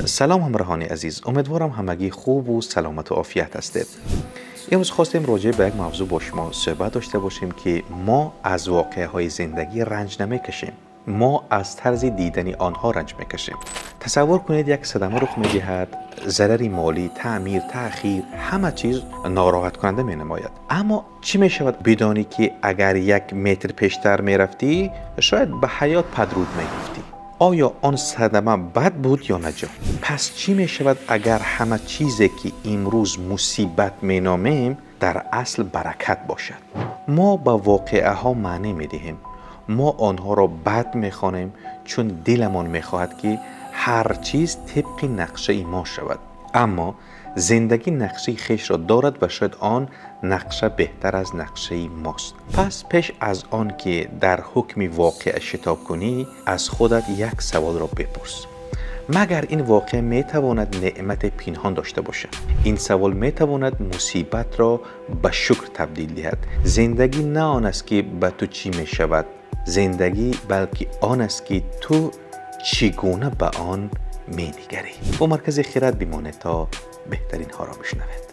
Салом, ҳамроҳони азиз, умедворам ҳамагӣ хубу саломату офият ҳастед. Имрӯз хостем роҷеъ ба як мавзӯъ бо шумо суҳбат дошта бошем, ки мо аз воқеаҳои зиндагӣ ранҷ намекашем, мо аз тарзи дидани онҳо ранҷ мекашем. Тасаввур кунед, як садама рух медиҳад: зарари молӣ, таъмир, таъхир, ҳама чиз нороҳаткунанда менамояд. Аммо чӣ мешавад бидонӣ, ки агар як метр пештар мерафтӣ, шояд ба ҳаёт падруд мегуфтӣ? Оё он садама бад буд ё наҷот? Пас чӣ мешавад, агар ҳама чизе, ки имрӯз мусибат меномем, дар асл баракат бошад? Мо ба воқеаҳо маънӣ медиҳем. Мо онҳоро бад мехонем, чун диламон мехоҳад, ки ҳар чиз тибқи нақшаи мо шавад. Аммо зиндагӣ нақшаи хешро дорад ва шояд он нақша беҳтар аз нақшаи мост. Пас пеш аз он ки дар ҳукми воқеа шитоб кунӣ, аз худат як саволро бипурс: магар ин воқеа метавонад неъмати пинҳон дошта бошад? Ин савол метавонад мусибатро ба шукр табдил диҳад. Зиндагӣ на он аст, ки ба ту чӣ мешавад, зиндагӣ балки он аст, ки ту чӣ гуна ба он менигарӣ. Бо Маркази Хирад бимонед, то беҳтаринҳоро бишнавед.